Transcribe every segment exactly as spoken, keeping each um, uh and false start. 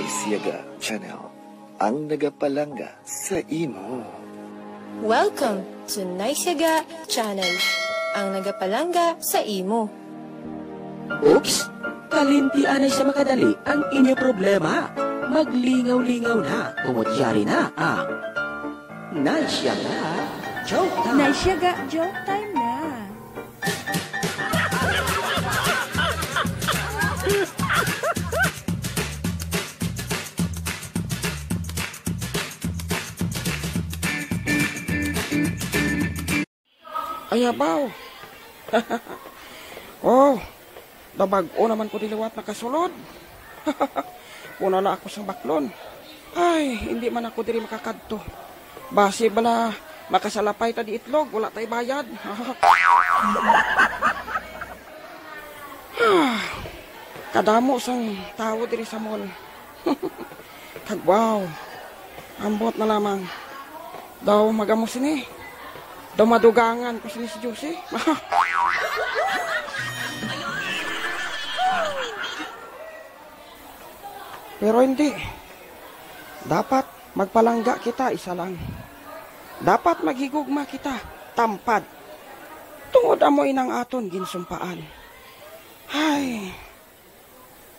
Siaga Channel, ang nagapalangga sa imo. Welcome to Naisyaga Channel, ang nagapalangga sa imo. Oops! Kalimti anay sa makadali ang inyo problema. Maglingaw-lingaw na, kumudyari na ang Naisyaga Joke Time. Naisyaga Joke Time na. Ay, abaw. Oh, nabag-o naman ko di liwat nakasulod. Puna na ako sang baklon. Ay, hindi man ako diri makakadto. Basi bala makasalapay ta di itlog, wala tay bayad. Kadamo sang tawo diri sa mall. Kag wow, ambot na lamang. Daw magamo sini. Daw madugangan ko sini si Josie. Pero hindi. Dapat magpalangga kita isa lang. Dapat maghigugma kita tampad. Tungod amo inang aton ginsumpaan. Ay,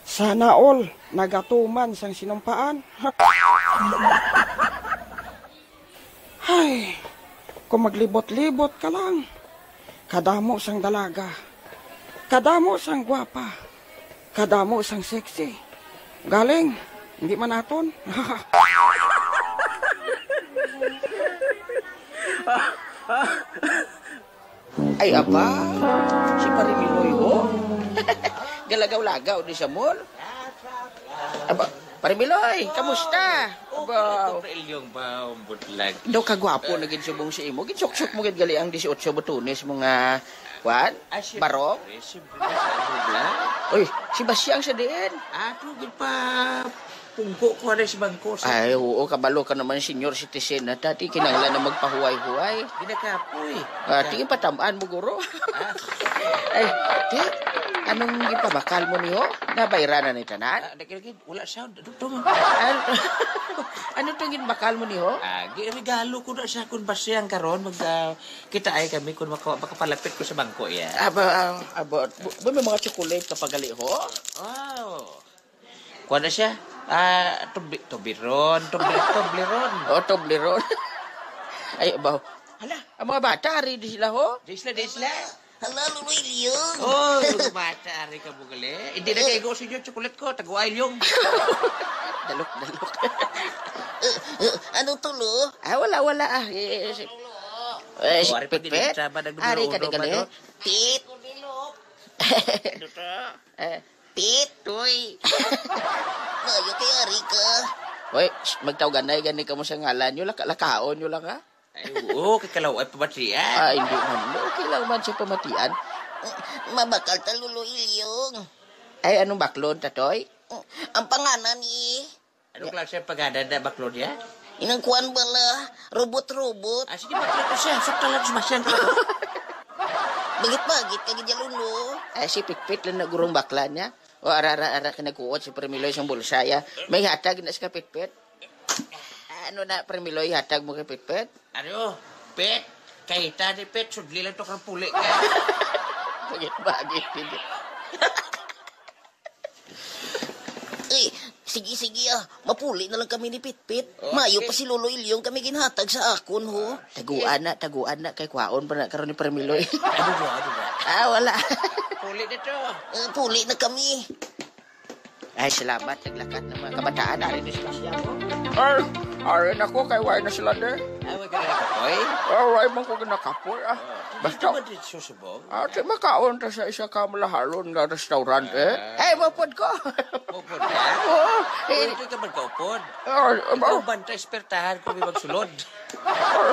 sana all nagatuman sang sinumpaan. Hay, kung maglibot-libot ka lang, kadamo sang dalaga, kadamo sang gwapa, kadamo sang sexy. Galing, hindi man aton. Ay, aba, si Pare Miloy, oh. Galagaw-lagaw di sa mall. Aba, Pare Miloy, kamusta? Aba, Pare Ilyong ba, ang butlag? Daw kagwapo na gid subong si imo. Ginsuksok mo gid gali ang dieciocho botones mo nga, kwan? Ah, siyempre, barong? Siyempre, sa ano lang? Uy, si Basyang sa diin? Ah, to, gid pa. Pungko ko anay sa bangko, sir. Ay, oo, kabalo ka naman, senior citizen na. Dati kinahanglan na magpahuway-huway. Ginakapoy. Ah, tingin patam-an mo, guro. Ah. Ay, ti, anong ipabakal mo niyo? Nabayran na ni tanan? Ah, nagkilagid. Wala sound. Ano to, man? Ano, ano to ginbakal mo niyo? Ah, gi-, regalo ko na siya kung basta yan karon. Mag, ah, kita ay kami kung maka-, makapalapit ko sa bangko, ya. Aba, ah, aba, bu-, bu-, may mga chocolate ka pagali, ho? Wow. Kuha na siya. Ah, tubi-, tubiron, tubi-, tubliron. Oh, tubliron. Ay, abaw. Hala. Ang mga bata, ari di sila, ho? Di sila, di sila. Hala, Lolo Ilyong. Oh, mga bata, ari ka bugali. Hindi na kaigo sa inyo, chocolate ko, taguay, Ilyong. Dalok, dalok. Eh, eh, ano to, Lo? Ah, wala, wala, ah. Eh, eh, si-, eh, si Oh, ari pa din Pitpit? Sa ba, nag-, Ari ka uno, di gali? Ba, no? Pit. Ano to? Eh, Pitoy. Maayo kay ari ka. Hoy, sh-, magtawganay gani kamo sa ngalan nyo. Laka-, lakaon nyo lang, ha? Ay, oo, kay kalaw-ay pamatian. Ah, hindi man. Okay lang man siya pamatian. Mabakal ta, Lolo Ilyong. Ay, anong baklon, Tatoy? Ang panganan ni Ano klase ang pagada na baklod niya? Inang kuan bala, robot-robot. Ah, sige, baklod ko siya. Sakta lang, sumasyang ko. Bagit-bagit ka gid, Lolo. Ah, si Pitpit lang na gurong bakla niya. O, ara, ara, ara, ka nagkuot si Premiloy sang bulsa, ya. May hatag na sa Pitpit. Ano na, Premiloy, hatag mo kay Pitpit? Ano? Pet? Kahita ni Pet, sudli lang to kang puli ka. Bagit-bagit, hindi. Eh, sige, sige, ah. Mapuli na lang kami ni Pitpit. Oh, maayo pa si Lolo Ilyong kami ginhatag sa akon, ho. Taguan na, taguan na. Kay kwaon pa na karon ni Premiloy. Ano ba, ano ba? Ah, wala. Puli na to. Eh, puli na kami. Ay, salamat. Naglakat ng mga kabataan. Ari na sila siya, oh. Ay, ari na ko. Kay wala na sila, de. Ay, wala ka na nakapoy? Ah, wala man ko nakapoy, ah. Oh. Basta, hindi ba dito susubong? Ah, di makaon ta sa isa ka malahalon nga restaurant, eh. Ah. Ay, mapod ko. Mapod ka? Oo. Eh, hindi ka magkaupod. Ah, ikaw, ah, bantay, espertahan ko may magsulod. Ah,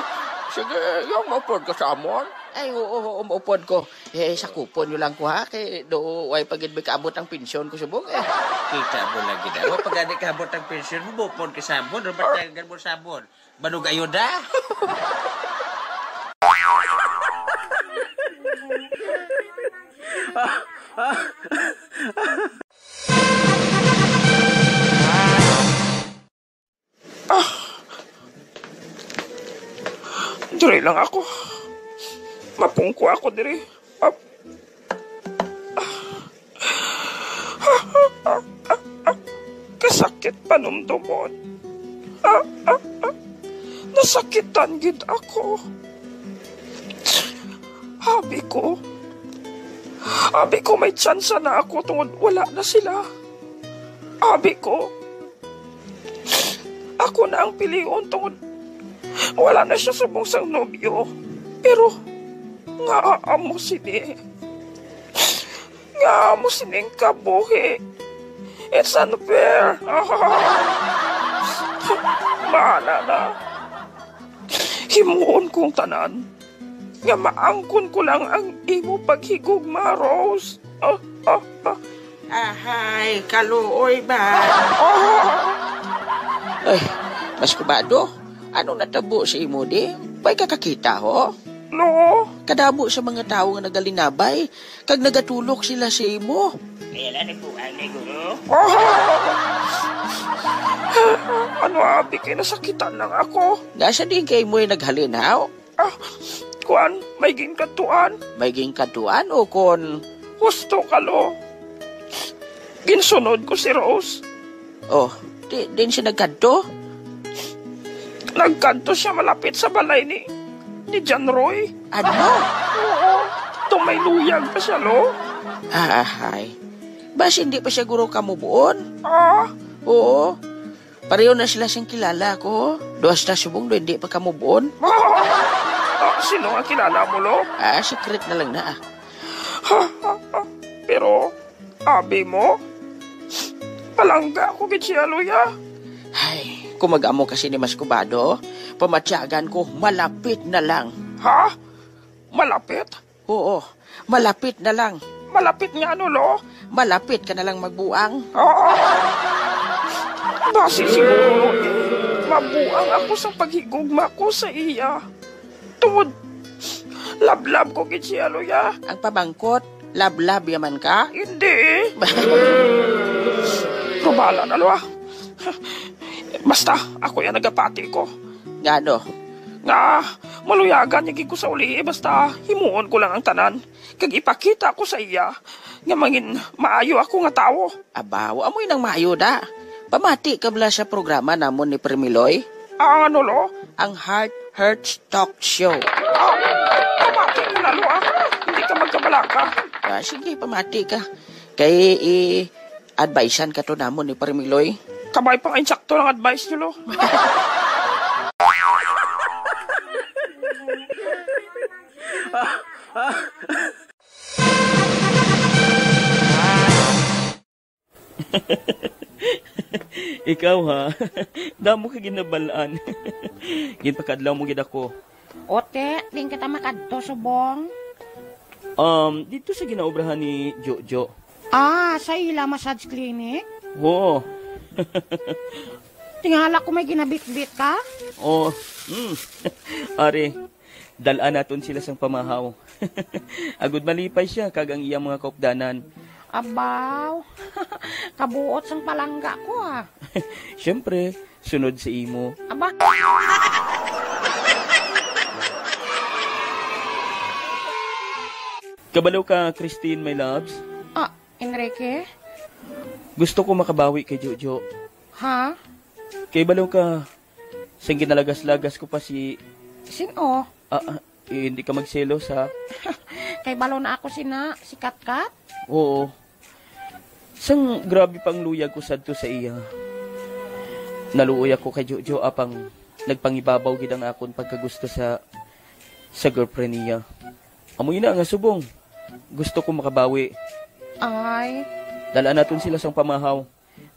sige, yung mapod ka sa amon. Ay, oo, oo, mapod ko. Eh, sakupon nyo lang ko, ha? Kay do, way pa gid may kaabot ang pensyon ko subong, eh. Kita mo lagi na. Way pa gani kaabot ang pensyon mo, mapod ka sa amon, or matagan mo sa amon. Banog ayuda. Diri lang ako. Mapungko ako diri. Ah. Kasakit panumdomon. Ah, ah, ah. Nasakitan gid ako. Abi ko. Abi ko may tsansa na ako tungod wala na sila. Abi ko. Ako na ang pilion tungod wala na siya subong sang nobyo. Pero nga amo sini. Nga amo sining kabuhi. It's unfair. Bahala na. Himuon kong tanan nga maangkon ko lang ang imo paghigugma, Rose. Ah, ah, ah. Ahay, kaluoy ba? Ah. Ay, Mas Kubado, ano natabo sa imo di? Bay ka kakita, ho? No. Kadamo sa mga tawo nga nagalinabay, kag nagatulok sila sa imo. Kaya lang nagbuang ni Guro. Ah. Ano abi kay nasakitan lang ako? Nasa din kay mo'y naghalin, haw? Ah, kuan, may ginkadtuan. May ginkadtuan o kon Husto ka, Lo. Ginsunod ko si Rose. Oh, di, din siya nagkadto? Nagkadto siya malapit sa balay ni, ni John Roy. Ano? Oo. Itong may luyag pa siya, Lo. Ah, ahay. Bas hindi pa siya guro ka move on? Ah? Oo. Pareho na sila sing kilala ko. Duha sa subong do hindi pa ka move on. Ah, sino nga kilala mo, Lo? Ah, secret na lang na, ah. Pero, abi mo, palangga ko gid siya, Loya. Ay, kung mag-amo kasi ni Mas Kubado, pamatyagan ko, malapit na lang. Ha? Malapit? Oo, malapit na lang. Malapit nga ano, Lo? Malapit ka na lang magbuang. Oo. Basi siguro, eh, mabuang ako sa paghigugma ko sa iya. Tungod, lablab ko gid siya, Loya. Ang pamangkot, lablab yaman ka? Hindi, eh. Pero bahala na, Loya. Basta, ako yan nagapati ko. Ngano? Nga, maluyagan niya gid ko sa uli, eh, basta himuon ko lang ang tanan. Kag ipakita ko sa iya nga mangin maayo ako nga tawo. Aba, wa mo inang maayo da. Pamati ka bala sa programa namon ni Permiloy? Ang ano, Lo? Ang Heart Hurts Talk Show. Ah, pamati mo na, Lo, ah. Hindi ka magkabalaka. Ah, sige, pamati ka. Kay i-advisean ka to namon ni Permiloy. Kabay pa nga insakto lang advice niyo, Lo. Ikaw, ha? Damo ka ginabal-an. Ginpakadlaw mo gid ako. Ote, din kita makadto subong. Um, dito sa ginaobrahan ni Jojo. Ah, sa ila massage clinic? Oo. Tingala ko may ginabitbit ka? Oh, hmm. Ari, dal-an naton sila sang pamahaw. Agud malipay siya kag ang iyang mga kaupdanan. Abaw, kabuot sang palangga ko, ah. Siyempre, sunod sa imo. Aba. Kabalo ka, Christine, my loves? Ah, Enrique? Gusto ko makabawi kay Jojo. Ha? Kay balo ka, sang ginalagas-lagas ko pa si Sin-o? Ah, ah, eh, hindi ka magselos, ha? Kay balo na ako sina, si Katkat? Oo. Sang grabe pang luyag ko sadto sa iya. Naluoy ako kay Jojo, apang nagpangibabaw gid ang akon pagkagusto sa, sa girlfriend niya. Amo ina nga subong. Gusto ko makabawi. Ay. Dal-an naton sila sang pamahaw.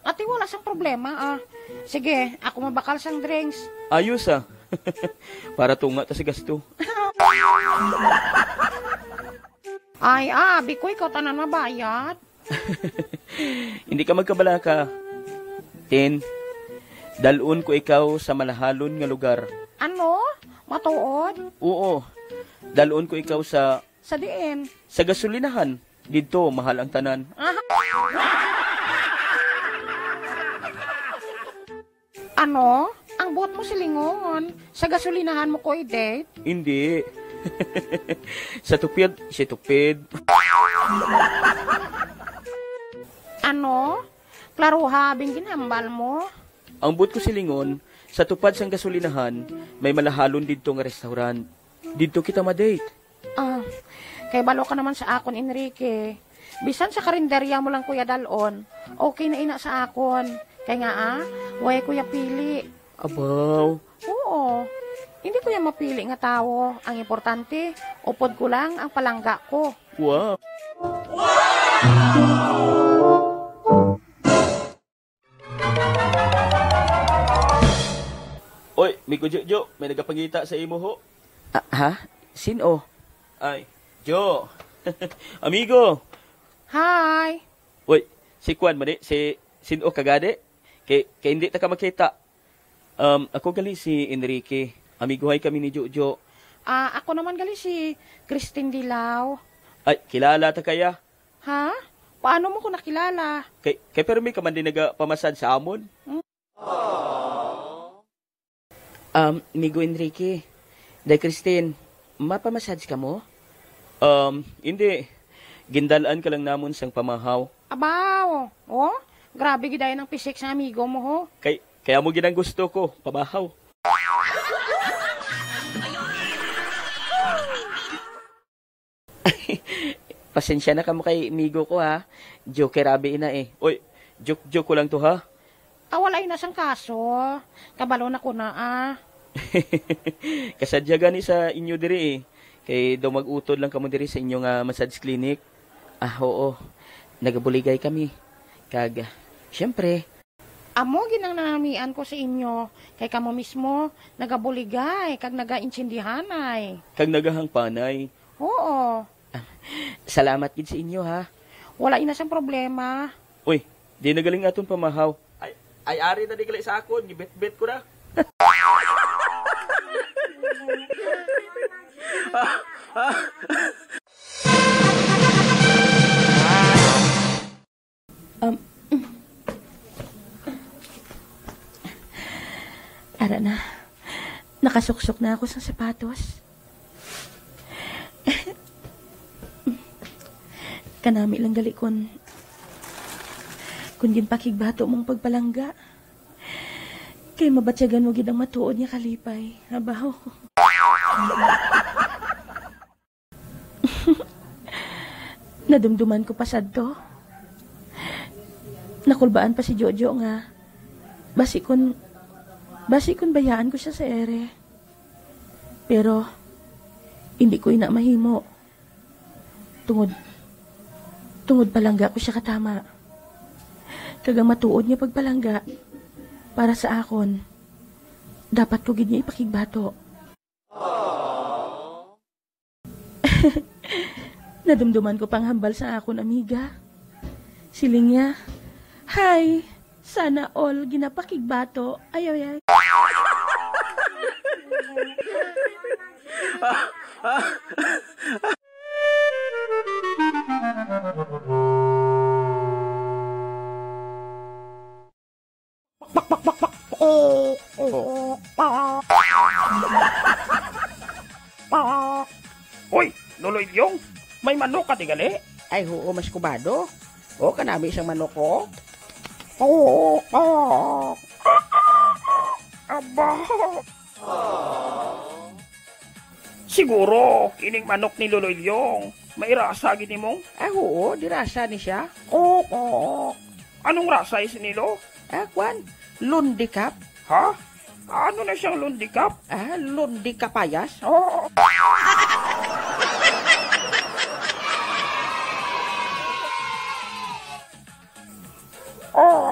Ati, wala sang problema, ah. Sige, ako mabakal sang drinks. Ayos, ah. Para tunga ta sa gasto. Ay, ah, abi ko ikaw tanan mabayad. Hindi ka magkabalaka. Tin, dalon ko ikaw sa malahalon nga lugar. Ano? Matuod? Oo. Dalon ko ikaw sa Sa diin? Sa gasolinahan. Didto, mahal ang tanan. Ah. Ano? Ang Buot mo silingon, sa gasolinahan mo ko i-date? Hindi. Sa tupid, si tupid. Ano? Klaruha, bing ginhambal mo? Ang buot ko silingon, sa tupad sang gasolinahan, may malahalon didto nga restaurant. Didto kita ma-date. Ah, kay balo ka naman sa akon, Enrique. Bisan sa karinderya mo lang, kuya, dalon, okay na ina sa akon. Kay nga, ah, way kuya pili. Abaw. Oo. Hindi ko yan mapili nga tawo. Ang importante, upod ko lang ang palangga ko. Wow. Oy, Migo Jojo, may nagapangita sa imo ho. Ah, ha? Sino? Ay, Jo. Amigo. Hi. Uy, si Kwan man eh, si sino ka gani? Kay, kay hindi ta ka makita. Um, ako gali si Enrique. Amigohay kami ni Jojo. Ah, ako naman gali si Christine Dilaw. Ay, kilala ta kaya? Ha? Paano mo ko nakilala? Kay, kay permi ka man din nagapamasad sa amon. Hmm? Um, Migo Enrique, Day Christine, mapamassage ka mo? Um, hindi. Gindalan ka lang namon sang pamahaw. Abaw, oh, grabe gid ang pisik sa amigo mo, ho. Kay, kaya mo gid ang gusto ko, pamahaw. Pasensya na kamo kay migo ko, ha. Joke rabi ina eh. Oy, joke-joke ko lang to, ha. Ah, wala ina sang kaso. Kabalo na ko na, ah. Kasadya gani sa inyo diri eh. Kay daw mag-utod lang kamo diri sa inyo nga massage clinic. Ah, oo. Nagabuligay kami. Kag, syempre, Amo gid ang nanamian ko sa inyo, kay kamo mismo nagabuligay kag nagaintindihanay. Kag nagahangpanay. Oo. Salamat gid sa inyo, ha. Wala ina sang problema. Uy, di na galing aton pamahaw. Ay, ay, ari na di gali sa akon, gibitbit ko na. Um, ara na. Nakasuksok na ako sa sapatos. Kanami lang gali kun, kun ginpakigbato mong pagpalangga. Kay mabatyagan mo gid ang matuod nga kalipay. Abaw. Nadumduman ko pa sadto. Nakulbaan pa si Jojo nga basi kun, basi kun bayaan ko siya sa ere. Pero hindi ko ina mahimo. Tungod, tungod palangga ko siya katama. Kag ang matuod nga pagpalangga para sa akon, dapat ko gid niya ipakigbato. Nadumduman ko pang hambal sa akon amiga. Siling niya, "Hay, sana all ginapakigbato." Ay, ay, ay. Bak, bak, bak, bak. Oh, oh, bak. Bak. Uy, Lolo Ilyong, may manok ka di gali? Ay, huo, mas kubado. O, kanami sang manok ko. Oh, bak. Aba. Siguro, kining manok ni Lolo Ilyong, may rasa gid nimo? Ah, huo, di rasa ni siya. Oo, oo. Anong rasa is nilo? Ah, kwan, lundikap. Ha? Ano na siyang lundikap? Ah, lundikapayas. Oo.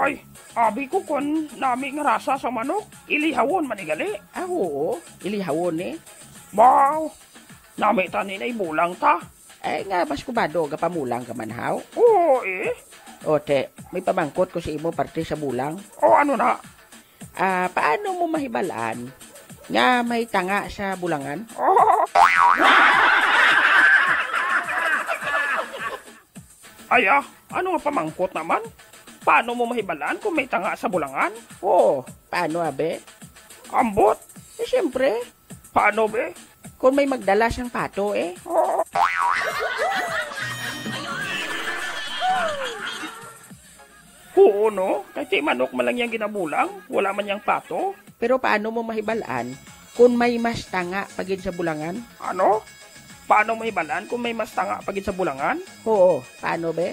Ay, abi ko kon nami nga rasa sa manok, ilihawon man ni gali. Ah, oo, ilihawon ni. Baw, nami ta ni naibulang ta. Ay, nga mas kubado, gapamulang ka man, haw? Oo, eh. O, te, may pamangkot ko sa imo parte sa bulang. O, ano na? Ah, paano mo mahibalaan nga may tanga sa bulangan? Ay, ah, ano nga pamangkot naman? Paano mo mahibalaan kung may tanga sa bulangan? Oo, paano, abe? Ambot? Eh, siyempre. Paano, be? Kung may magdala siyang pato, eh. Oo, no? Kay ti manok man lang yang ginabulang, wala man yang pato. Pero paano mo mahibalaan kung may mas tanga pa gid sa bulangan? Ano? Paano mo hibalaan kung may mas tanga pa gid sa bulangan? Oo, paano, be?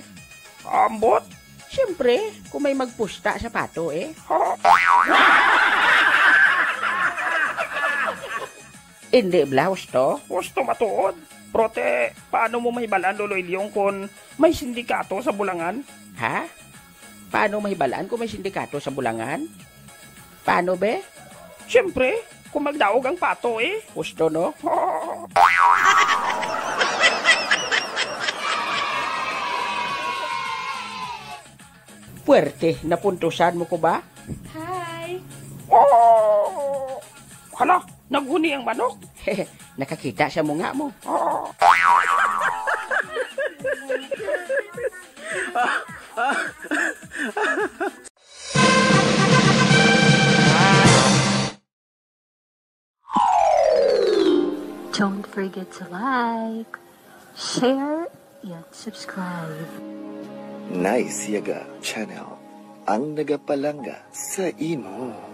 Ambot? Siyempre, kung may magpusta sa pato, eh. Hindi bala husto? Husto matuod. Prote, paano mo mahibalaan, Lolo Ilyong, kung may sindikato sa bulangan? Ha? Paano mahibalaan kung may sindikato sa bulangan? Paano, be? Siyempre, kung magdaog ang pato, eh. Husto, no? Puwerte, napuntusan mo ko ba? Hi! Oh! Hala, naghuni ang manok. Nakakita sa munga mo. Oh! Don't forget to like, share, and subscribe. Nice Yaga Channel, ang nagapalangga sa imo.